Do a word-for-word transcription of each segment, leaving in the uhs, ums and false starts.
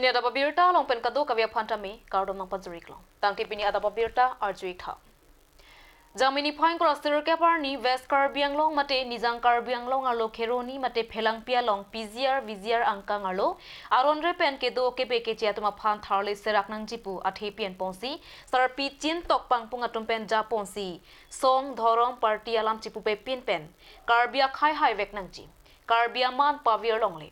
Pini adap abirta along pen kadokave aphan tame kardom nangpajir-ik long. Tangte pini adap abirta arju-ik tha. Jangmi niphai ingkoi ra sirkep arni West Karbi Anglong mate Nijang Karbi Anglong arlo Kheroni mate Phelangpi along P G R V G R angkang arlo aron re pen kedo kepe keche atum aphan tharle serak nangji pu athe pi-en ponsi sarpi chin tok pangpung atum pen ja ponsi song dhorom party alam chipupe pin pen Karbi akhei haivek nangji, Karbi aman pavir longle,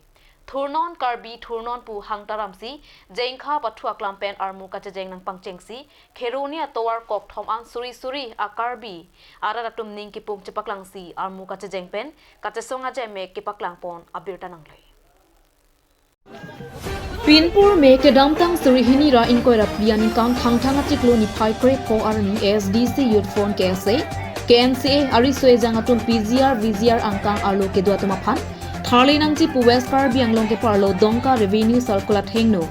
thurnon Karbi thurnon pu hang taramsi jengkha pathu aklam pen armu kachejeng nangpangchengsi Kheroni atovar kokthom an suri suri a-Karbi arat atum ning kipung chepaklangsi armu kachejeng pen kachesong ajemek kepaklang pon abirta nangle. Pinpur me kedamtang suri hini ra ingkoi ra phli aningkan Thangthang achiklo niphai krepho arni A S D C Youth Front K S A, K N C A ariso ejang atum P G R V G R angkang arlo kedo atum aphan tharle nangji pu West Karbi Anglong keparlo Dongka Revenue Circle athengno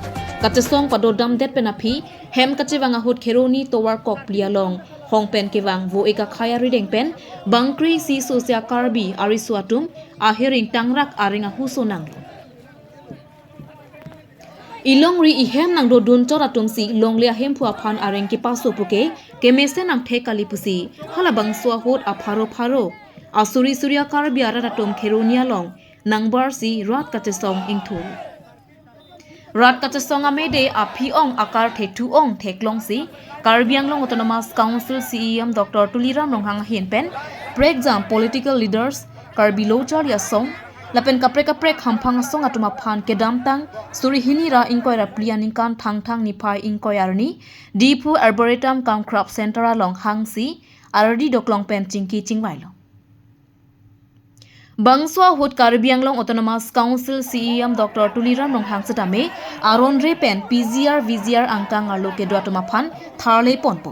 kachesong padodamdet pen aphi hem kachevang ahut Kheroni tovar kokpli along hong pen kevang vo-ik akhei arideng pen bangkre isi sosia Karbi ariso atum ahiring tangrak areng ahuso nanglo. Ilongri ihem nangdodun chot atumsi longle ahemphu aphan areng kepaso puke kemesen nangthek kali pusi halabangso ahut apharo pharo asuri suri a-Karbi arat atum Kheroni along nangbarsi rat kachesong ingthur. Rat kachesong amede aphi ong akarthe thu ong theklongsi Karbi Anglong Autonomous Council C E M Doctor Tuliram Ronghang ahin pen prekjam political leaders, Karbi lo charli asong lapen kaprek kaprek hamphang asong atum aphan kedamtang suri hini ra ingkoi ra phli aningkan Thangthang niphai ingkoi arni Diphu Arboretum cum Craft Center along hangsi ardi doklong pen chingki chingvailo. Bangso ahut Karbi Anglong Autonomous Council C E M Doctor Tuliram Ronghang setame aron re pen P G R V G R angkang arlo kedo atum aphan tharle ponpo.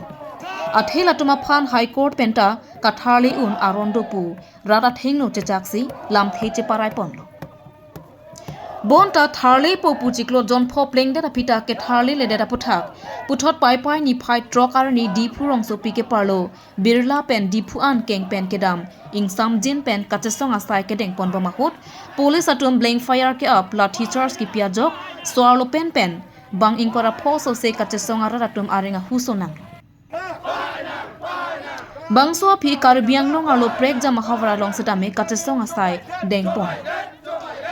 Athe latum aphan High Court penta katharle un aron do pu rat athengno chechaksi lamthe cheparai ponlo. Bonta tharlepo pu chiklo jon pho plengdet aphi ta ketharle ledet aputhak puthot Paipai niphai throk arni Diphu rongsopi keparlo Birla pen Diphu an keng pen kedam ingsamjin pen kachesong asai kedeng ponbom ahut police atum blank fire ke-ap lathi charge kipi ajok so-arlo pen pen bang ingkoi ra pho sose kachesong arat atum areng ahuso nang. Bangso aphi Karbi Anglong arlo prekjam ahavar along setame kachesong asai dengpon.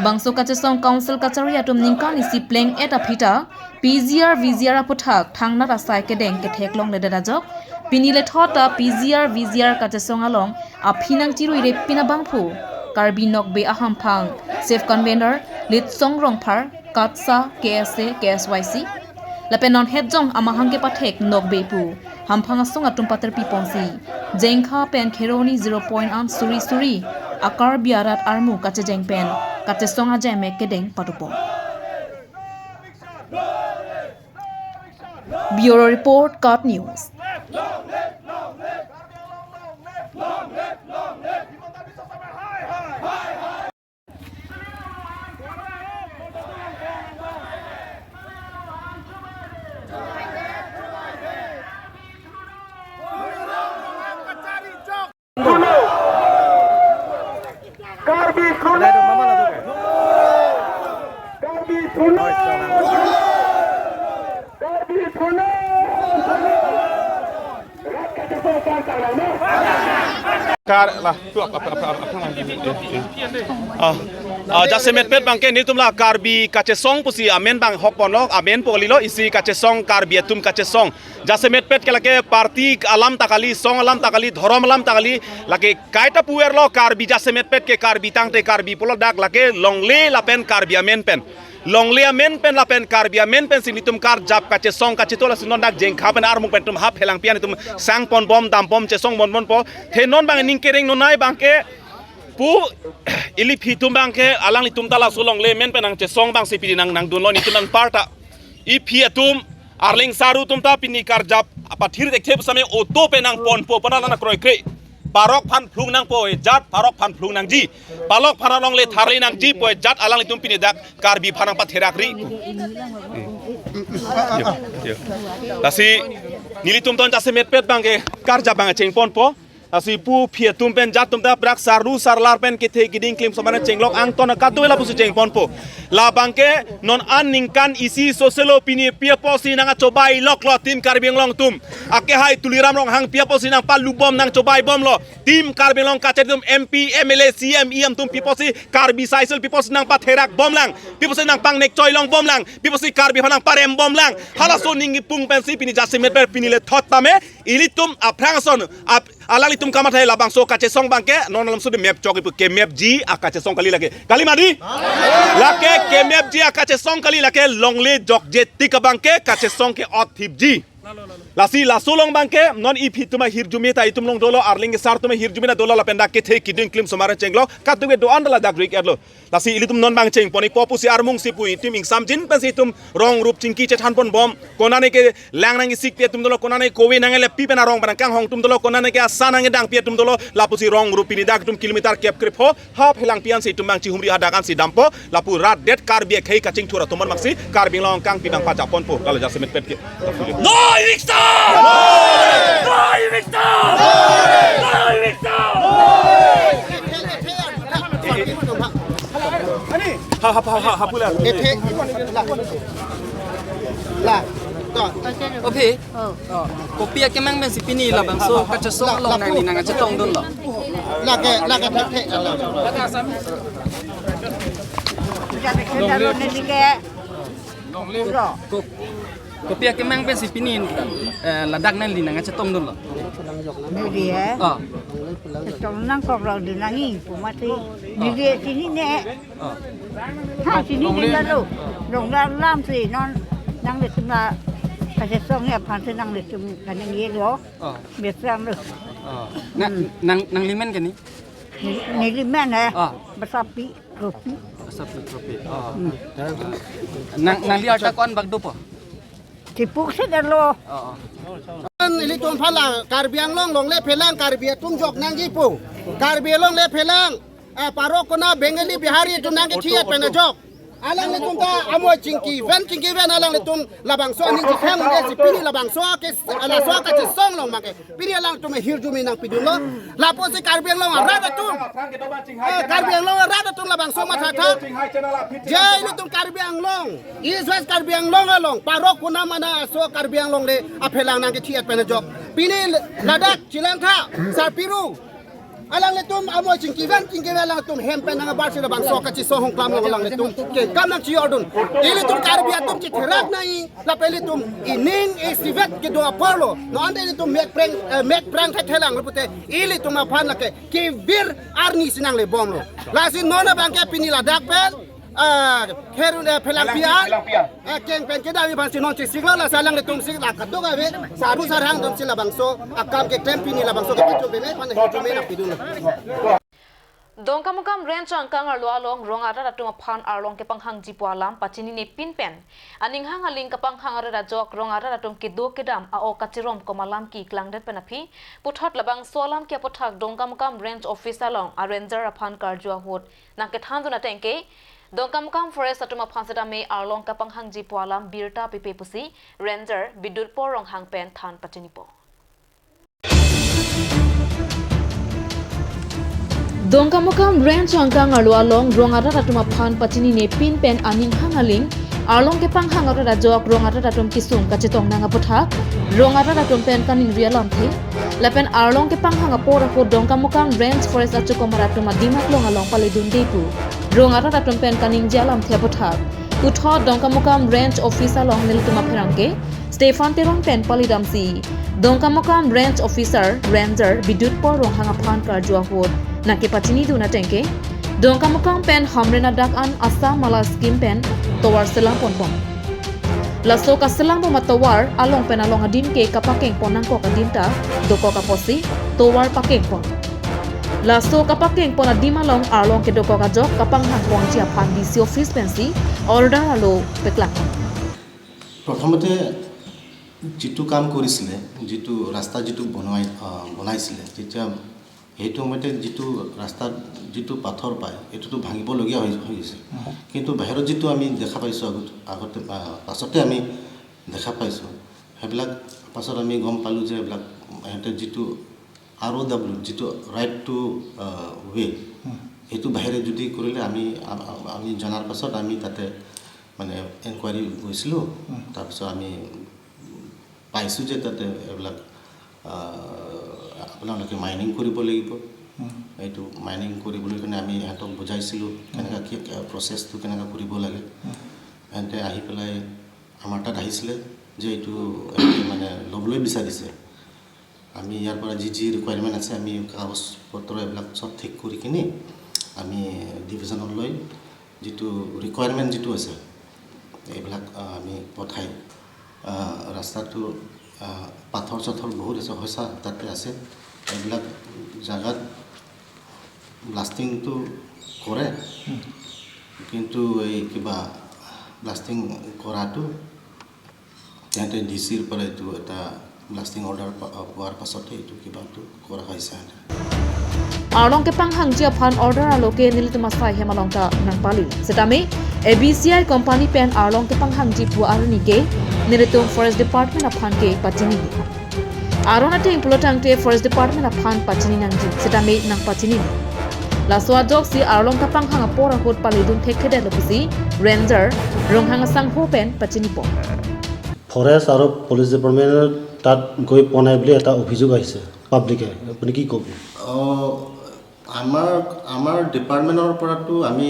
Bangso kachesong council kachari atum ningkan isi pleng-et aphi ta P G R V G R aputhak thangnat asai kedeng ketheklong ledet ajok pini lethot ta P G R V G R kachesong along aphi nangchiruire pin abangphu Karbi Nokbe ahamphang Chief Convener Litsong Rongphar, KATSA, K S A, K S Y C lapen non hetjong amahang kepathek Nokbe pu hamphang asong atum paterpi ponsi Jengkha pen Kheroni zero point an suri suri a-Karbi arat armu kachejeng pen kachesong ajemek kedeng padopon. Bureau Report, KAT News. Karbi Suno! Karbi Suno! Karbi Suno! Kar la tu apa apa apa apa apa lagi? Ah, ah, jasemetpet abangke nelitum la Karbi kachesong pusi amen abang hok ponlo, amen po kalilo, isi kachesong Karbi atum kachesong. Jasemetpet ke lake party alam ta kali, song alam ta kali, dhorom alam ta kali, lake kaita puverlo Karbi jasemetpet ke Karbi tangte Karbi pulo dak lake longle lapen Karbi amen pen. Longle amen pen lapen Karbi amen pensi nelitum karjap kachesong kachitol asin non dak Jengkha pen armu pen itum ha Phelangpi an itum sang ponbom dampom chesong ponbompo. The non abang ning kereng nonai abangke pu ili aphi atum abangke alanglitum ta laso longle amen pen nangchesong abangsi pidi nang nangdunlo nelitum anparta. Iphi atum Arleng Saru atum ta pini karjap apathir dekthe pusitame auto pen nangponpo pona lana kroikre. Parok aphan phlung nangpo ejat, parok aphan phlung nangji. Parok aphan alongle tharle nangji pu ejat alanglitum pini dak Karbi aphan nangpatherakri. Yo, yo. Lasi nelitum ton jasemetpet abangke karjap abang chengponpo. Lasi pu aphi atum pen jat atum ta prak sarlu sarlar pen kethe kiding klim somar chenglok angton kadokave lapusi chengponpo. Labangke non an ningkan isi soselo pini pi apotsi nangchobai loklo team Karbi Anglong atum. Akehai Tuliram Ronghang pi apotsi nangpalubom nangchobaibomlo. Team Karbi Anglong kachari atum M P, M L A, C M, E M atum pi apotsi Karbi Saisel pi apotsi nangpatherakbomlang. Pi apotsi nangpangnekchoilongbomlang. Pi apotsi Karbi aphan nangparembomlang. Halaso aning kipung pensi pini jasemet pen pini le thot tame. Ilitum aphrang ason, ap-, alanglitum kamatha labangso kachesong abangke, non alam sudi map chok ipu kemapji akachesong kali lake. Kali mati? Lake kemapji akachesong kali lake longle jokje tik abangke kachesong ke-ot thipji. Lasi laso along abangke, non iphi atum ahirjume ta itum along dolo, arling asar atum ahirjume ta dolo lapen dak kethe kiding klim somar chenglok, kadokave do-an ta ladak rik-etlo. Lasi ilitum non abang chengpon-ikpo pusi armung si pu itum ingsamjin pensi itum rong rup chingki chethanponbom. Konane ke lang nangkesikpi atum dolo, konane kove nangkeleppi pen arong pen kanghong atum dolo, konane ke asa nangkedangpi atum dolo, lapusi rong rup pini dak atum kilometer kep krepho, ha phelangpi ansi itum abang chihumri hadak ansi dampo, lapu rat det Karbi akhei kachingthur atum abangsi, Karbi Anglong kangpi abang pajaponpo, lalo jasemet pen ke. No eviction! No eviction! No eviction! Ha, ha, ha, ha, ha, pula. Ephe, la, la, to. Aphi, oh, kopi akemang pensi pini labangso kachesong along nangli nangkachetongdunlo? Lake, lake, phe, phe, la. Ko-, kopi akemang pensi pini, eh, ladak nangli nangkachetongdunlo? Neli, eh? Oh. Chetong nangkoklo di nangji pu mati. Neli chinine. Oh. Ha, chinine lo. Longle alamsi non nanglitum la kachesong aphansi nanglitum kaningjelo. Oh. Besang lo. Oh. Na, hmm, nang, nanglimen keni? Neli, nelimen, eh? Oh. Basapi. Ropi. Asap Ropi. Oh. Hmm. Nang, nangli arta ko-an bak dopo? Tipuk sedalo. Oh, oh. An ilitum aphan la Karbi Anglong longle phelang Karbi atum jok nangji pu. Karbi longle phelang, eh, Paro Kuna Bengali Bihari atum nangkethi-et pen ajok. Alanglitum ta amoi chingki ven chingki ven alanglitum labangso aning chithang un'e si pini labangso ke, laso kachesong along abangke. Pini alangtum ahirjume nangpidunlo. Lapusi Karbi Anglong arat atum. Eh, Karbi Anglong arat atum labangso mathatha. Je ilitum Karbi Anglong, East West Karbi Anglong along, Paro Kuna mana aso Karbi Anglong le aphelang nangkethi-et pen ajok. Pini ladak Chilangtha, Sarpiru. Alanglitum amoi chingki ven chingki ven alangtum hem pen nangbarsi labangso kachesong hongklam along alanglitum kekam nangchi-ordun. Ilitum Karbi atum chitherak nangji. Lapen ilitum ining isivet kedo aporlo. Non ante ilitum mek preng, eh, mek prang thekthelang lo pute. Ilitum aphan lake kevir arnisi nanglebomlo. Lasi non abangke pini ladak pen, eh, kherun, eh, phelangpi an, eh, keng pen kedam aphansi non chesiklo, lasi alanglitum si la kadokave, sarlu sarhang atumsi labangso akam keklem pini labangso kepachobei aphan ahirjume nangpidunlo. Dongkamukam Range angkang arlo along rong arat atum aphan arlong kepanghangji pu alam pachinine pin pen aning hang aling kapanghang arat ajok rong arat atum kedo kedam a-ok kachiromkom alam keklangdet pen aphi puthot labangso alam ke aputhak Dongkamukam Range Office along a-ranger aphan karju ahut nangkethandun ateng ke Dongkamukam Forest atum aphan setame arlong kapanghangji pu alam birta pipe pusi ranger Bidutpor Ronghang pen than pachinipo. Dongkamukam Range angkang arlo along rong arat atum aphan pachinine pin pen aning hang aling arlong kepanghang arat ajok rong arat atum kesung kachetong nang aputhak rong arat atum pen kaningri alamthe lapen arlong kepanghang apor ahut Dongkamukam Range Forest achukom arat atum adim aklong along paledunde pu rong arat atum pen kaningje alamthe aputhak puthot Dongkamukam Range Office along nelitum apherang ke Stephen Teron pen palidamsi Dongkamukam Range Officer Ranger Bidutpor Ronghang aphan karju ahut nangkepachinidun ateng ke Dongkamukam pen Hamren adak an Assam Mala Scheme pen tovar selangponbom. Laso kaselangbom atovar along pen along adim ke kapakengpon nangkok adim ta dokok apotsi tovar pakengpon. Laso kapakengpon adim along arlong kedokok ajok kapanghangponji aphan D C office pensi order alo peklangpon. প্ৰথমতে যিটো কাম কৰিছিলে, যিটো ৰাস্তা যিটো বনোৱাই, আহ, বনাইছিলে, তেতিয়া সেইটো সময়তে যিটো ৰাস্তাত যিটো পাথৰ পায়, এইটোতো ভাঙিবলগীয়া হৈ, হৈ গৈছে। কিন্তু বাহিৰত যিটো আমি দেখা পাইছোঁ আগত, আগতে, আহ, পাছতে আমি দেখা পাইছোঁ, সেইবিলাক পাছত আমি গম পালোঁ যে এইবিলাক সিহঁতে যিটো আৰ অ' ডাব্লিউ যিটো ৰাইট টু ৱে, সেইটো বাহিৰে যদি কৰিলে আমি আ- আ- আমি জনাৰ পাছত আমি তাতে মানে এনকুৱাৰী গৈছিলোঁ। তাৰপিছত আমি পাইছোঁ যে তাতে এইবিলাক আহ, আপোনালোকে মাইনিং কৰিব লাগিব। এইটো মাইনিং কৰিবলৈ কাৰণে আমি সিহঁতক বুজাইছিলোঁ কেনেকুৱা কি প্ৰচেছটো কেনেকুৱা কৰিব লাগে। সিহঁতে আহি পেলাই আমাৰ তাত আহিছিলে যে এইটো এনেকৈ মানে ল'বলৈ বিচাৰিছে। আমি ইয়াৰ পৰা যি যি ৰিকুৱাৰমেণ্ট আছে আমি কাগজ পত্ৰ এইবিলাক চব ঠিক কৰি কিনি আমি ডিভিজনলৈ যিটো ৰিকুৱাৰমেণ্ট যিটো আছে এইবিলাক আহ, আমি পঠাই আহ, ৰাস্তাটো আহ, পাথৰ চাথৰ বহুত আছে, সঁচা তাতে আছে। এইবিলাক জাগাত ব্লাষ্টিংটো কৰে, কিন্তু এই কিবা ব্লাষ্টিং কৰাটো সিহঁতে ডি চিৰ পৰা এইটো এটা ব্লাষ্টিং অৰ্ডাৰ পোৱাৰ পাছতে এইটো কিবাটো কৰা হৈছে সিহঁতে। Arlong kepanghangji aphan order aloke nelitum asai hem along ta nangpali. Setame A B C I company pen arlong kepanghangji pu arni ke nelitum Forest Department aphan ke pachini. Aron ateng pulotangte Forest Department aphan pachini nangji. Setame nangpachini. Laso ajoksi arlong kapanghang apor ahut palidun thekthedet lo pusi Ranger Ronghang asangho pen pachinipo. Forest আৰু পুলিচ ডিপাৰ্টমেণ্টৰ তাত গৈ পোৱা নাই বুলি এটা অভিযোগ আহিছে পাব্লিকে। আপুনি কি ক'ব? অ, আমাৰ আমাৰ ডিপাৰ্টমেণ্টৰ পৰাতো আমি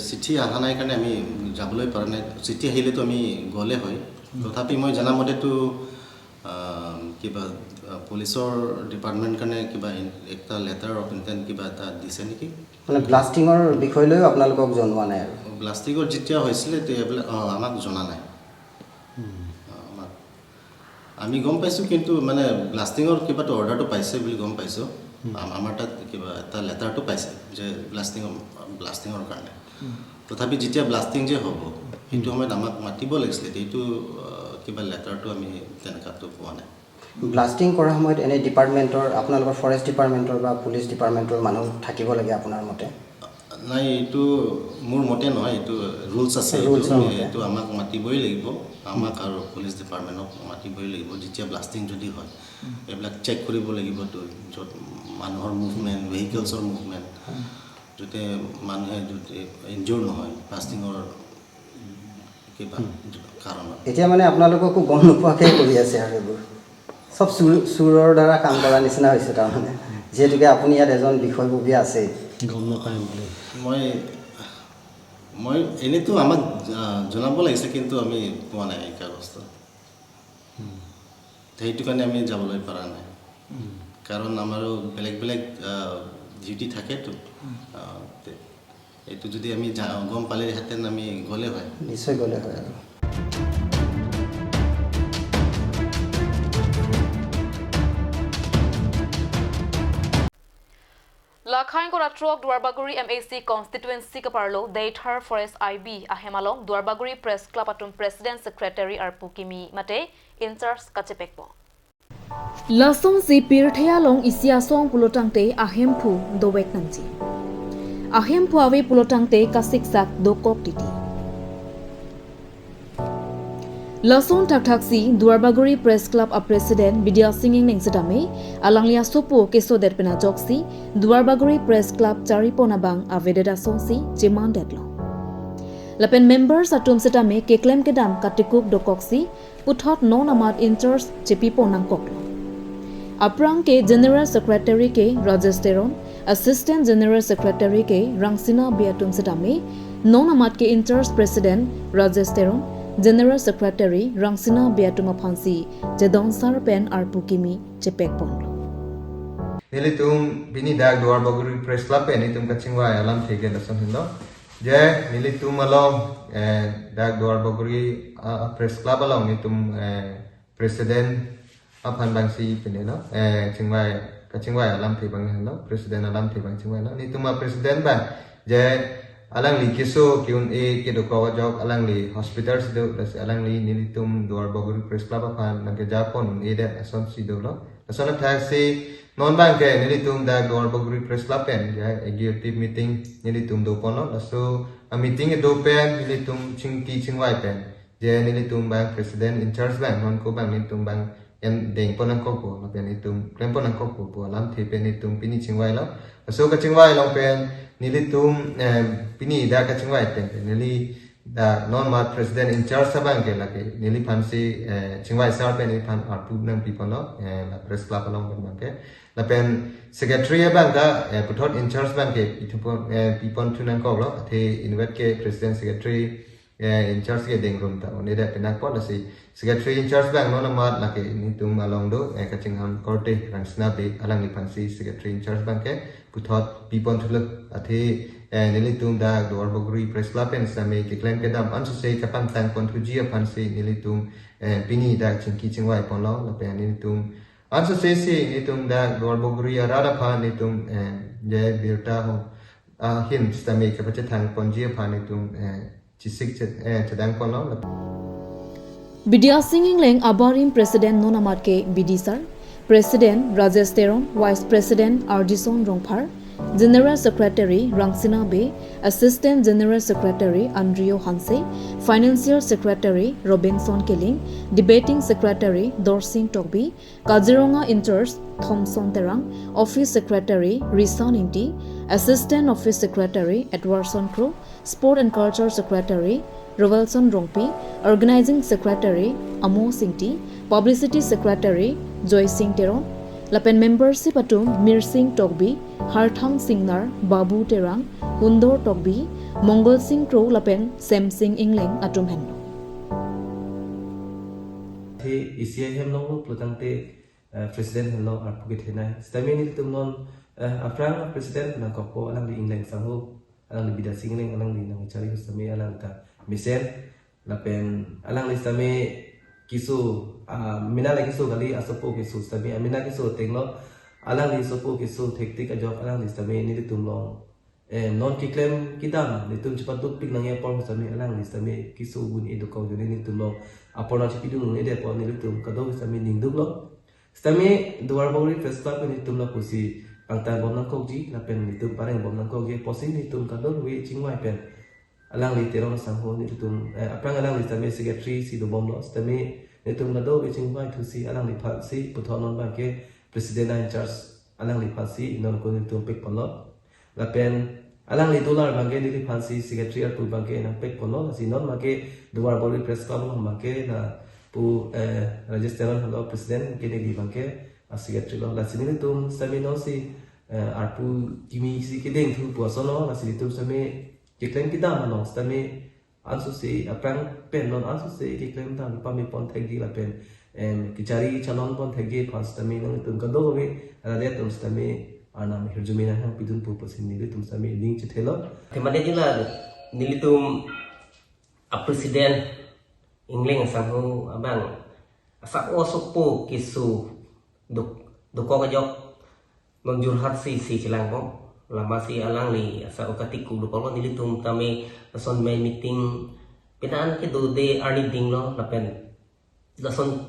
চিঠি অহা নাই কাৰণে আমি যাবলৈ পৰা নাই। চিঠি আহিলেতো আমি গ'লে হয়। তথাপি মই জনামতেতো আহ, কিবা আহ, পুলিচৰ ডিপাৰ্টমেণ্ট কাৰণে কিবা ইন- একটা লেটাৰ অফ ইণ্টেণ্ট কিবা এটা দিছে নেকি? মানে ব্লাষ্টিঙৰ বিষয় লৈও আপোনালোকক জনোৱা নাই আৰু? ব্লাষ্টিঙৰ যেতিয়া হৈছিলে তে এইবিলাক অ, আমাক জনা নাই। অ, আমাক আমি গম পাইছোঁ, কিন্তু মানে ব্লাষ্টিঙৰ কিবা এটা অৰ্ডাৰটো পাইছে বুলি গম পাইছোঁ। আম- আমাৰ তাত কিবা এটা লেটাৰটো পাইছে যে ব্লাষ্টিঙৰ ব্লাষ্টিঙৰ কাৰণে। তথাপি যেতিয়া ব্লাষ্টিং যে হ'ব, সেইটো সময়ত আমাক মাতিব লাগিছিলে। এইটো আহ, কিবা লেটাৰটো আমি তেনেকুৱাতো পোৱা নাই। ব্লাষ্টিং কৰাৰ সময়ত এনে ডিপাৰ্টমেণ্টৰ, আপোনালোকৰ ফৰেষ্ট ডিপাৰ্টমেণ্টৰ বা পুলিচ ডিপাৰ্টমেণ্টৰ মানুহ থাকিব লাগে আপোনাৰ মতে? নাই, এইটো মোৰ মতে নহয়, এইটো ৰুলছ আছে। ৰুলছৰ এইটো মতে। এইটো আমাক মাতিবই লাগিব, আমাক আৰু পুলিচ ডিপাৰ্টমেণ্টক মাতিবই লাগিব। যেতিয়া ব্লাষ্টিং যদি হয়, এইবিলাক চেক কৰিব লাগিবতো, য'ত মানুহৰ মুভমেণ্ট, ভেহিকলছৰ মুভমেণ্ট, যাতে মানুহে যাতে ইনজুৰ নহয় ব্লাষ্টিঙৰ কিবা কাৰণত। এতিয়া মানে আপোনালোককো গম নোপোৱাকৈ কৰি আছে আৰু এইবোৰ চব চুৰ চুৰৰ দ্বাৰা কাম কৰা নিচিনা হৈছে তাৰমানে, যিহেতুকে আপুনি ইয়াত এজন বিষয়ববীয়া আছেই। গম নাপায় বুলি। মই মই এনেইতো আমাক আহ, জনাব লাগিছে, কিন্তু আমি পোৱা নাই এই কাগজটো। সেইটো কাৰণে আমি যাবলৈ পৰা নাই, কাৰণ আমাৰো বেলেগ বেলেগ ডিউটি থাকেতো। আহ, তে- এইটো যদি আমি জা- গম পালেহেঁতেন আমি গ'লে হয়। নিশ্চয় গ'লে হয় আৰু। Lakhai kora throk Duarbagori M A C constituency kaparlo Deithar Forest I B ahem along Duarbagori Press Club atum President Secretary arpu kimi mate in-charge kachepekpo. Lasonsi pirthe along isi asong pulotangte ahemphu dovek nangji. Ahemphu ave pulotangte kasiksak dokok titi. Lason thakthaksi Duarbagori Press Club a President Bidya Sing Engleng setame alangli asopo kesodet pen ajoksi Duarbagori Press Club charipon abang avedet asonsi chemandetlo. Lapen members atum setame keklem kedam katikuk dokoksi puthot non amat in-charge chepipon nangkoklo. Aphrang ke General Secretary ke Rajesh Teron, Assistant General Secretary ke Rangsina Bey atum setame non amat ke in-charge President Rajesh Teron, General Secretary Rangsina Bey atum aphansi chedonsar pen arpu kimi chepekponlo. Nelitum pini dak Duarbagori Press Club pen nelitum kachingvai alamthe ke lason henlo. Je nelitum along eh, dak Duarbagori ah, Press Club along nelitum eh, President aphan abangsi pini lo eh, chingvai kachingvai alamthe abang henlo, President alamthe abang chingvailo. Nelitum a President abang je alangli keso ke-un-e kedokok ajok alangli hospital si do, lasi alangli nelitum Duarbagori Press Club aphan nangkejapon un-edet asonsi dolo. Lason athaksi non abang ke nelitum dak Duarbagori Press Club pen je executive meeting nelitum doponlo. Laso a meeting kedo pen nelitum chingki chingvai pen je nelitum abang President in-charge abang non ko abang nelitum abang em dengpon nangkokpo, lapen itum klempon nangkokpo pu alamthe pen itum pini chingvailo. Laso kachingvai along pen nelitum, eh, pini dak kachingvai pen pen neli dak non mat president in charge abang ke lake neliphansi, eh, chingvai sar pen neliphan arpu nangpiponlo, eh, la press club along pen abang ke. Lapen secretary abang ta, eh, puthot in charge abang ke ithupon, eh, piponthu nangkoklo, athe inutvet ke president secretary, eh, in charge ke dengrum ta un-edet pen nangkok, lasi secretary in charge abang non amat lake nelitum along do, eh, kachinghon korte Rangsina Bey, alangliphansi secretary in charge abang ke puthot piponthulo, athe, eh, nelitum dak Duarbagori press club pen sitame keklem kedam ansose kapangtangponthuji aphansi nelitum, eh, pini dak chingki chingvaiponlo, lapen nelitum ansose si nelitum dak Duarbagori arat aphan nelitum, eh, je birta ho ahin sitame kapachethangponji aphan nelitum, eh, chisik chet, eh, chedangponlo. Bidya Sing Engleng abarim president non amat ke B D sir, president Rajesh Teron, vice president Arjison Rongphar, general secretary Rangsina Bey, assistant general secretary Andrio Hanse, financial secretary Robinson Killing, debating secretary Dorsing Tokbi, Kaziranga in charge Thomson Terang, office secretary Risan Ingti, assistant office secretary Edwardson Kro, sport and culture secretary Rovelson Rongpi, organizing secretary Amo Singti, publicity secretary Joy Sing Teron, lapen membership atum Mirsing Tokbi, Harthang Singnar, Babu Terang, Hundor Tokbi, Mongol Sing Kro lapen Semsing Engleng atum henlo. Athe isi ahem longlo pulotangte, eh, president henlo arpu kethenei. Sitame nelitum non, eh, aphrang president nangkokpo alangli Engleng sangho, alangli Bidya Sing Engleng, alangli nangchari sitame alang ta mesen. Lapen alangli sitame keso, ah, mena la keso kali, asopo keso sitame, ah, mena keso atenglo, alangli sopo keso thektik ajok alangli sitame nelitum long, eh, non keklem kedam nelitum chepadukpik nangji apor sitame alangli sitame keso un-e dokok ajoine nelitum long apor nangchepidun un-edet apot nelitum kadokave sitame ningduklo. Sitame Duarbagori press club nelitum lapusi pangtangbom nangkokji lapen nelitum parengbom nangkokji apotsi nelitum kadokave chingvai pen alangli Teron sangho nelitum, eh, aphrang alangli sitame secretary si dobomlo, sitame nelitum kadokave chingvaithusi alangliphansi puthot non abangke president in charge alangliphansi non ko nelitum pekponlo. Lapen alangli dolar abangke neliphansi secretary arpu abangke nangpekponlo, lasi non abangke Duarbagori press club along abangke lapu, eh, Rajesh Teron henlo president, ke neli abangke a secretary lo, lasi nelitum sitame nonsi, eh, arpu kimi si kedengthu pu asonlo, lasi nelitum sitame keklem kedam along sitame ansose aphrang pen non ansose keklem dam pamepon thekji lapen, em, kechari chalonpon thekji aphan sitame nangtum kadokave arat atum sitame arnam ahirjume nanghang pidun pu pusi nelitum sitame ning chethelo. Themade jila nelitum a president Engleng sangho abang asap osopo keso dok-, dokok ajok non Jorhat si, si chelangbom. Lama si alangli asap okati ku dokoklo, nelitum tame lason main meeting penan kedo de arni dinglo lapen lason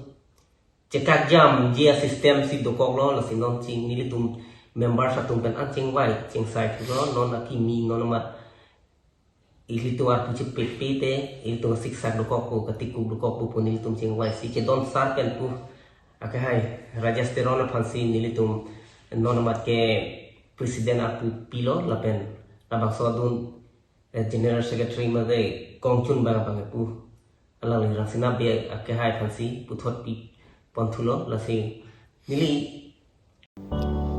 chekak jamji a system si dokoklo, lasi non ching nelitum members atum pen an chingvai chingsai thulo, non akimi non amat ilitum arpu chepikpi te, ilitum siksak dokok pu, katikuk dokok pu, pu nelitum chingvai si kedon sar pen pu. Akehai Rajesh Teron aphansi nelitum non amat ke president arpu pilo lapen labangso adun, eh, general secretary mate kongchun bang bang pu. Alangli Rangsina Bey akehai aphansi puthot piponthulo, lasi neli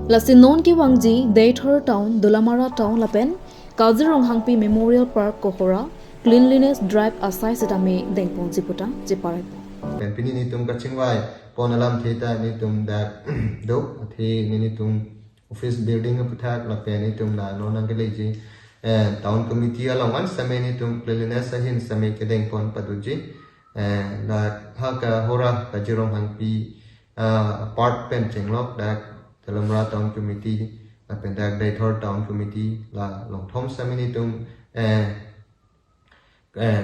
Lasi non kevangji Deithor Town, Dolamara Town lapen Kazirong Hangpi Memorial Park Kohora cleanliness drive asai sitame dengponji puta cheparaipo. Pen pini nelitum kachingvaipon alamthe ta nelitum dak do, athe nelitum office building aputhak lapen nelitum la non nangkeleji, eh, town committee along an sitame nelitum cleanliness ahin sitame kedengpon paduji, eh, la ha Kohora Kazirong Hangpi, ah, part pen chenglok dak Dolamara Town Committee lapen dak Deithor Town Committee la longthom sitame nelitum, eh, eh,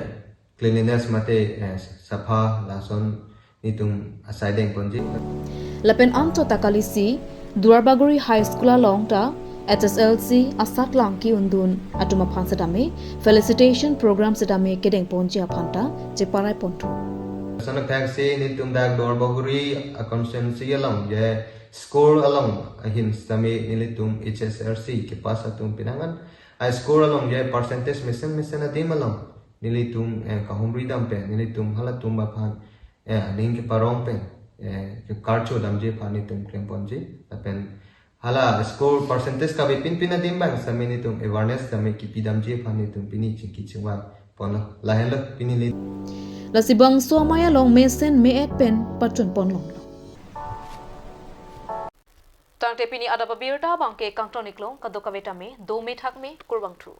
cleanliness mate, eh, sapha lason nelitum asai dengponji. Lapen anchot ta kalisi Duarbagori High School along ta H S L C asatlang ki-undun atum aphan sitame felicitation program sitame kedengponji aphan ta cheparaiponthu. Lason athak si nelitum dak Duarbagori a constituency along je school along ahin sitame nelitum H S L C kepass atum pinangan a school along je percentage mesen mesen adim along nelitum eh, kahumri dam pen nelitum halatum aphan eh, aning keparong pen eh, ke karcho damji aphan nelitum klem ponji lapen hala school percentage kave pinpin adim bang sitame nelitum awareness sitame kipi damji aphan nelitum pini chingki chingvai ponlo lahenlo pini neli. Lasi bangso amei along mesen me-et pen pachun ponlonglo. Tangte pini adap abirta abangke kangton iklo, kadokave tame dome thakme, kurvangthu.